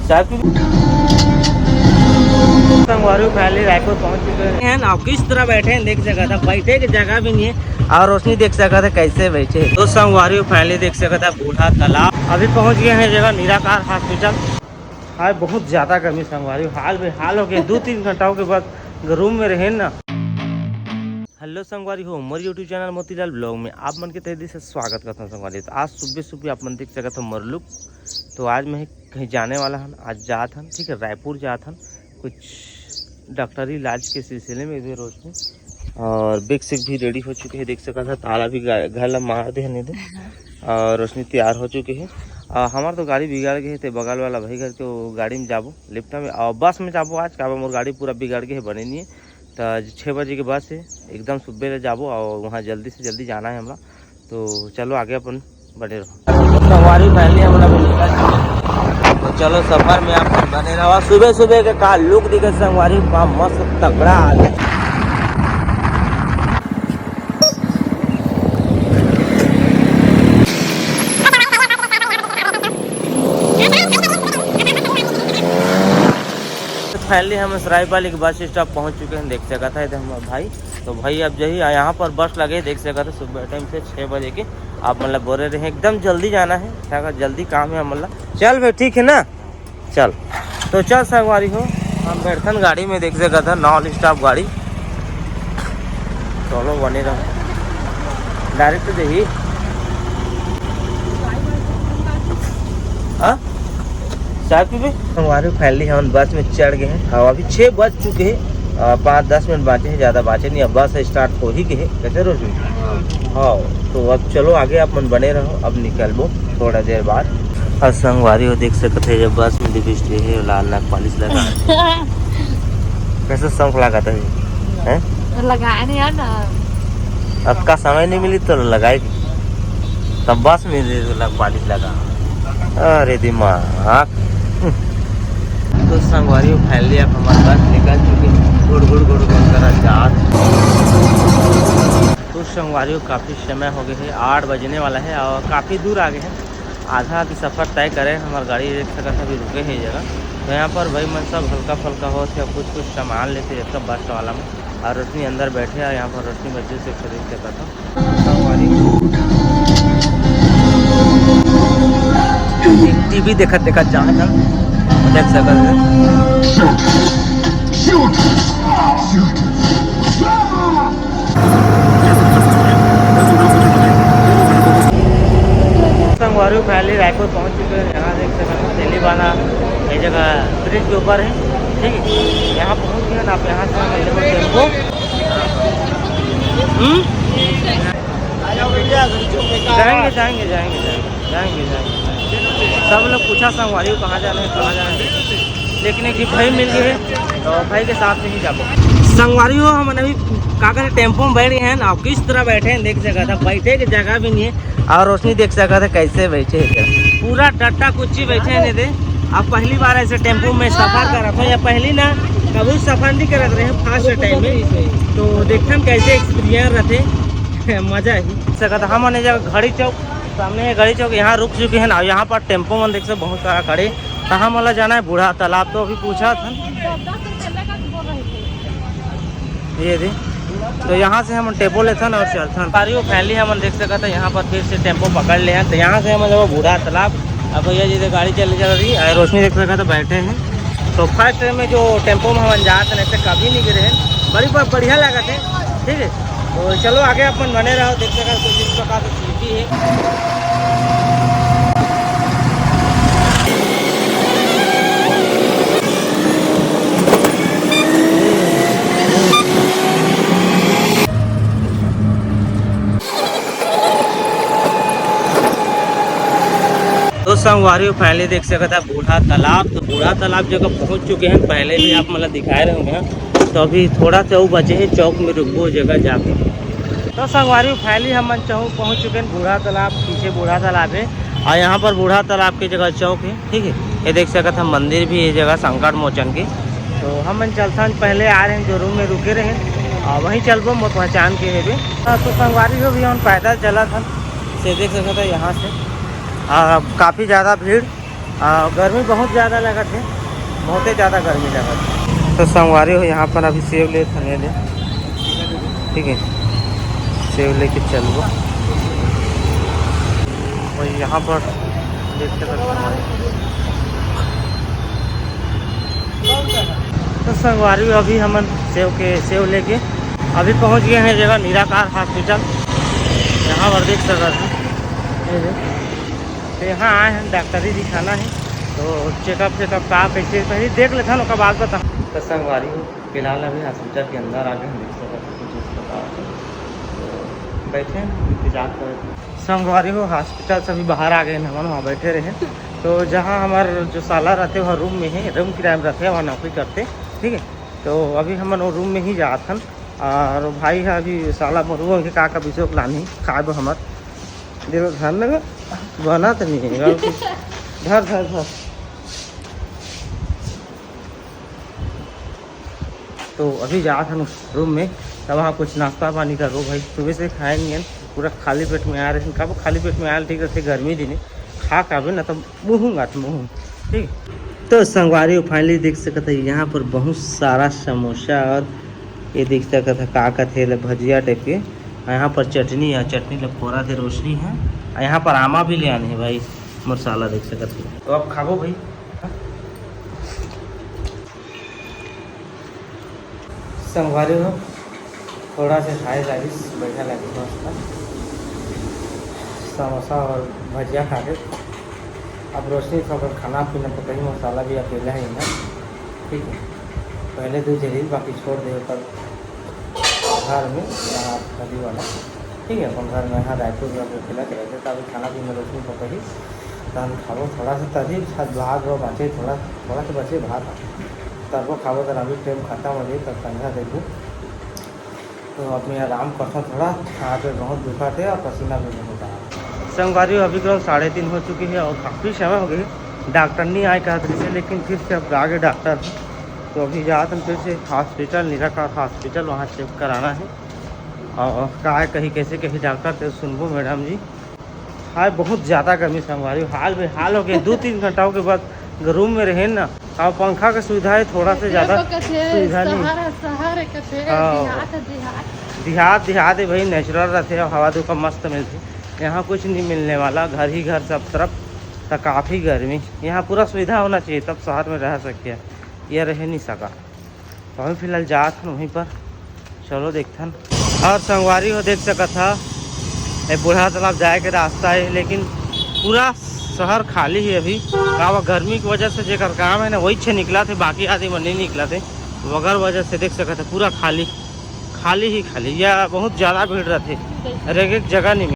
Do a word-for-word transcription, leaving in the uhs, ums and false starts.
चाय पी। संगवारी, finally रायपुर पहुंच चुके हैं ना। किस तरह बैठे हैं, देख सकत ह, बैठे के जगह भी नहीं है। और रोशनी देख सकत ह, कैसे बैठे हैं। तो संगवारी, finally देख सकत ह, बूढ़ा तालाब। अभी पहुंच गए हैं जगह निराकार हॉस्पिटल। हाय, बहुत ज्यादा गर्मी संगवारी, हाल बेहाल हो गए। दो तीन घंटा के बाद रूम में रहे ना। हेलो संगवारी हो, मोर YouTube चैनल मोतीलाल ब्लॉग में आप मन के तहे दिल से स्वागत करता हूँ संगवारी। तो आज सुबह सुबह आप मन देख सकत हो मोर लुक। तो आज मैं कहीं जाने वाला हन, आज जात हन, ठीक है, रायपुर जात हन कुछ डॉक्टरी इलाज के सिलसिले में इधर रोज में। और बैग सैग भी रेडी हो चुके हैं, देख सकत हो, ताला भी गा-, घर ला मार दे हन इधर। और रोशनी तैयार हो चुके हैं। आ, हमार तो गाड़ी बिगड़ गए थे, बगल वाला भाई घर के, वो गाड़ी में जाबो लिफ्ट में, और बस में जाबो आज, काबर मोर गाड़ी पूरा बिगड़ गए है, बने नहीं है। तो आज छः बजे के बस है, एकदम सुबह ले जाबो और वहाँ जल्दी से जल्दी जाना है हमरा। तो चलो आगे अपन बने रहो। तो संगवारी, finally हम लोग निकल चुके हैं। तो चलो सफर में अपन बने रहो। सुबह सुबह के का लुक दिखे संगवारी, का मस्त तगड़ा आ गया। तो finally हम सरायपाली के बस स्टॉप पहुंच चुके हैं, देख सकत है, ये हमारे भाई। तो भाई अब जही यहाँ पर बस लगे, देख सकत है, सुबह टाइम से छः बजे के आप मतलब बोले रहे, एकदम जल्दी जाना है, क्या जल्दी काम है मतलब। चल भाई, ठीक है ना, चल। तो चल संगवारी हो, हम बैठन गाड़ी में, देख सकत है, नॉन स्टॉप गाड़ी। चलो बने रहो, डायरेक्ट देही। हाँ, चाय पीबे? संगवारी, finally हम बस में चढ़ गए हैं। हाँ, अभी छः बज चुके हैं, आ, पाँच दस मिनट बाँचे हैं, ज़्यादा बाँचे नहीं। अब बस स्टार्ट हो ही गए है। कैसे रोशनी? हाँ, तो अब चलो आगे आप मन बने रहो, अब निकलबो थोड़ा देर बाद। और संगवारी हो देख सकते हैं, जब बस में लिपस्टिक है, लाल नाक पालिश लगा है। कैसे शौक लागत है, हैं? लगाए नहीं यार ना। अब का समय नहीं मिली तो लगाए, तब बस में दे लग पालिश लगा। अरे दिमाग। तो संगवारी हो, finally अब हमारे बस निकल चुके हैं, गुड़ गुड़ गुड़ गुड़ करा जात। तो संगवारी हो, काफ़ी समय हो गए है, आठ बजने वाला है और काफ़ी दूर आ गए हैं। आधा की सफर तय करे, हमार गाड़ी देख सकत ह, अभी रुके है ये जगह। तो यहाँ पर भाई मन सब हल्का फुल्का होत है, कुछ कुछ सामान लेते जब सब बस वाला में, और रोशनी अंदर बैठे हैं, यहाँ पर रोशनी मस्जिद से खरीद सकत ह। टीवी देखत देखत जाना था, देख सकत है। संगवारी हो, finally रायपुर पहुंच चुके हैं। यहाँ देख सकते हैं तेलीबांधा, ये जगह ब्रिज के ऊपर है, ठीक है। यहाँ पहुंच गए ना, आप यहाँ से हम लेंगे टेम्पो। हम्म? जाएंगे, जाएंगे, जाएंगे, जाएंगे, जाएंगे, जाएंगे। सब लोग पूछा संगवारी हो, कहाँ जाना है, कहाँ जाना है, लेकिन एक भाई मिल गए हैं, तो भाई के साथ में ही जाबो। संगवारी हो, हम अभी का करे, टेम्पो में बैठ गए हैं ना, किस तरह बैठे हैं, देख सकत ह, बैठे के जगह भी नहीं है। और रोशनी देख सकत ह, कैसे बैठे हैं, पूरा टट्टा कुच्ची बैठे हैं। दे, आप पहली बार ऐसे टेम्पो में सफर करत हो या पहली ना कभी सफर नहीं करत रहे फर्स्ट टाइम में, तो देखते हैं कैसे एक्सपीरियंस रहते। मजा ही सकत ह। हम आने जगह घड़ी चौक, सामने है घड़ी चौक, यहाँ रुक चुके हैं ना। यहाँ पर टेम्पो मन देख से बहुत सारा खड़े। कहाँ मला जाना है? बूढ़ा तालाब। तो अभी पूछा था ये दे। तो यहाँ से हम टेम्पो लेथन और चलथन। पारी वो finally हम देख सकत ह, यहाँ पर फिर से टेम्पो पकड़ ले हैं। तो यहाँ से हम लोग बूढ़ा तालाब, अब भैया जी से गाड़ी चल चल रही है, रोशनी देख सकत ह बैठे हैं। तो फर्स्ट टाइम में जो टेम्पो में हम जात हैं, ऐसे कभी नहीं गिरे हैं, बड़ी ब-, बढ़िया लागत है, ठीक है। तो चलो आगे अपन बने रहो, देख सकत ह कुछ इस प्रकार से स्थिति है। तो संगवारी हो, finally देख सकत ह बूढ़ा तालाब। तो बूढ़ा तालाब जगह पहुंच चुके हैं, पहले भी आप मतलब दिखाए रहे होंगे। तो अभी थोड़ा सा वो बचे हैं, चौक में रुकबो जगह जाके। तो संगवारी हो, finally हम मन चौक पहुंच चुके हैं, बूढ़ा तालाब, पीछे बूढ़ा तालाब है और यहाँ पर बूढ़ा तालाब की जगह चौक है, ठीक है। ये देख सकत ह मंदिर भी ये जगह संकट मोचन के। तो हम मन चलथन, पहले आ रहे हैं जो रूम में रुके रहे, और वहीं चलबो, मोर पहचान के हेबे। हाँ, तो संगवारी हो भी हम पैदल चलत हन, से देख सकत ह यहाँ से, आ, काफ़ी ज़्यादा भीड़। आ, गर्मी बहुत ज़्यादा लगत हे, बहुते ज़्यादा गर्मी लगत हे। तो संगवारी हो, यहाँ पर अभी सेव लेत हन, ये ले, ठीक है, सेव लेके चलबो। और यहाँ पर देख सकत हो, तो संगवारी हो, अभी हमन सेव के, सेव लेके अभी पहुँच गए हैं जगह निराकार हॉस्पिटल। यहाँ पर देख सकत हो, ये ले। तो यहाँ आए हैं, डॉक्टरी दिखाना है, तो चेकअप चेकअप का कैसे पहले देख लेथन, ओकर बाद बता। तो संगवारी हो, फिलहाल अभी हॉस्पिटल के अंदर आ गए हैं, देख सकत हो कुछ इस प्रकार से। तो बैठे हैं, इंतजार कर। संगवारी हो, हॉस्पिटल से अभी बाहर आ गए हैं, हमन वहाँ बैठे रहे। तो जहाँ हमार जो साला रहते, वहाँ रूम में है, रूम किराए में रहते, वहाँ नौकरी करते, ठीक है। तो अभी हमन वो रूम में ही जात हन, और भाई है अभी साला मरुआ के का का बिसोक लानी खाए बर हमर। देखो, ध्यान लगा, बना तो नहीं है, और कुछ। धर, धर, धर। तो अभी जात हन रूम में, तब वहाँ कुछ नाश्ता पानी करबो भाई, सुबह से खाए नहीं है, पूरा खाली पेट में आ रहे हैं। कब खाली पेट में आयल ठीक रहते, गर्मी दिन है, खा के आबे ना तो मुँह गात मुँह, ठीक। तो संगवारी हो, finally देख सकत है यहाँ पर बहुत सारा समोसा और ये देख सकत है का कथे ले भजिया टाइप के, और यहाँ पर चटनी है, चटनी ले फोरा थे रोशनी है, और यहाँ पर आमा भी ले आने हैं भाई, मोर साला देख सकत है। तो अब खाबो भाई। संगवारी हो, थोड़ा से खाए लागिस, बैठा लागिस मस्त। समोसा और भजिया खा के अब रोशनी थोड़ा खाना पीना पकड़ी, मसाला भी अकेला है ना, ठीक है। पहले दो जलील बाकी छोड़ दे, तब घर में यहाँ शादी वाला, ठीक है, अपन घर में यहाँ रायपुर में अकेला चले थे, तब खाना पीना रोशनी पकड़ी। तहन खाबो थोड़ा सा, तभी शायद भात वो बचे, थोड़ा, थोड़ा सा बचे भात, तब वो खाबो, तो अभी टाइम खत्म हो जाए, तब संझा देखबो। तो अपने आराम करता थोड़ा, हाथ में बहुत दुखा थे और पसीना भी बहुत आ रहा। संगवारी हो, अभी करीब साढ़े तीन हो चुकी है और काफ़ी समय हो गई, डॉक्टर नहीं आए कहत रही है, लेकिन फिर से अब आ गए डॉक्टर। तो अभी जात हन फिर से हॉस्पिटल, निराकार हॉस्पिटल, वहाँ चेक कराना है। और का है कही, कैसे कही डॉक्टर, तो सुनबो मैडम जी। हाय, बहुत ज़्यादा गर्मी संगवारी, हाल बेहाल हो गए। दो तीन घंटा के बाद रूम में रहे ना, और पंखा के सुविधा है, थोड़ा से एकरे ज़्यादा को कथे सुविधा नहीं। शहर है, शहर है कथे, हाँ। देहात है, देहात। देहात, देहात है भाई, नेचुरल रहते हैं, हवा धूप मस्त मिलती। यहाँ कुछ नहीं मिलने वाला, घर ही घर सब तरफ। तो काफ़ी गर्मी, यहाँ पूरा सुविधा होना चाहिए तब शहर में रह सके, ये रह नहीं सका। तो अभी फिलहाल जात हन वहीं पर, चलो देखथन। और संगवारी हो देख सकत हा, ये बूढ़ा तालाब जाए के रास्ता है, लेकिन पूरा शहर खाली है अभी। का वो गर्मी की वजह से जेकर काम है ना, वही छे निकला थे, बाकी आदमी मन नहीं निकला थे। वगर वजह से देख सकत हा, पूरा खाली, खाली ही खाली, या बहुत ज़्यादा भीड़ रहते, एक एक जगह नहीं